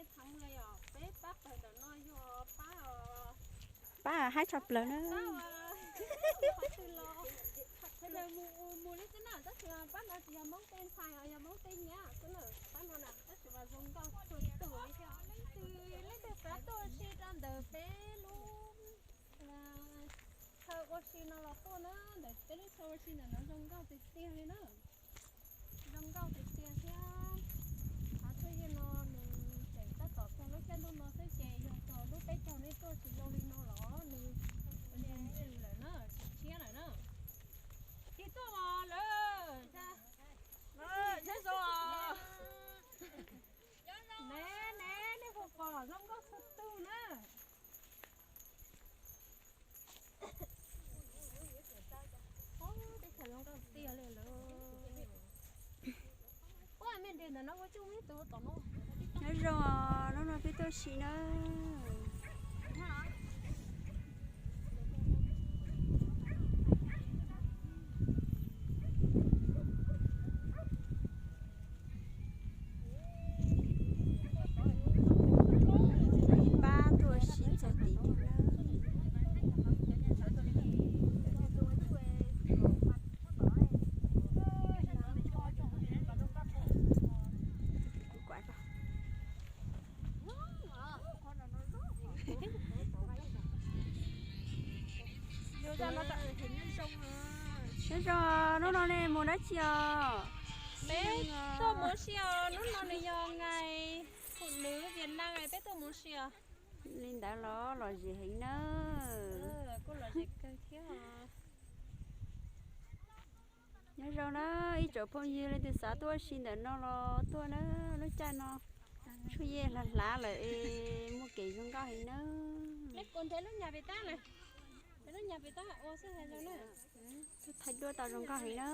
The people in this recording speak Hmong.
Peb pab pawg ntawm no yog pab, pab haib tshaj plaws na. Qhov twg los sawv daws mus mus li xwb na, tab sis pab no tsis yog Hmoob tej ntxhais, yog Hmoob tej nyab xwb na. Pab no na tab sis mas zoo nkauj txhua tus li thiab. Leej twg xav tuaj ua si rau ntawm peb lub chaw ua si no los tuaj na, ntawm peb lub chaw ua si ntawm no zoo nkauj tiag tiag li na. Zoo nkauj tiag tiag thiab. Qhov txhua yam no nws tseem tab tom txog lub caij ntuj no xwb ces yog txog lub peb caug nej tuaj tsis zoo li no los nws nws lawm na, tsis tshiab lawm na. Tig tuaj los lawm. Nyob zoo. Ne ne nej puas pom zoo nkauj txhua tus na. Teb chaws zoo nkauj tiag li lawm. Ua me nres ntawm no ua tsuj me tus tom no. Nyob zoo os, hnub no peb tuaj si na. Ib pab tuaj si txog tid thiab na. Nyob zoo, hnub no nej mus dab tsi os? Peb tuaj mus si os, hnub no nws yog ngày phụ nữ Việt Nam, peb tuaj mus si os. Li ntawd los lom zem heev na. Kuj lom zem kawg thiab. Nyob zoo na, ib tsoom phooj ywg leej twg xav tuaj ua si ntawm no los tuaj na, lub caij no tshuaj yej hlav hlav lawm es muaj kev zoo nkauj heev na. Lub nyas pem tab, lub nyas pem tab ua xwb hais zoo na. Thaij duab tau zoo nkauj heev na.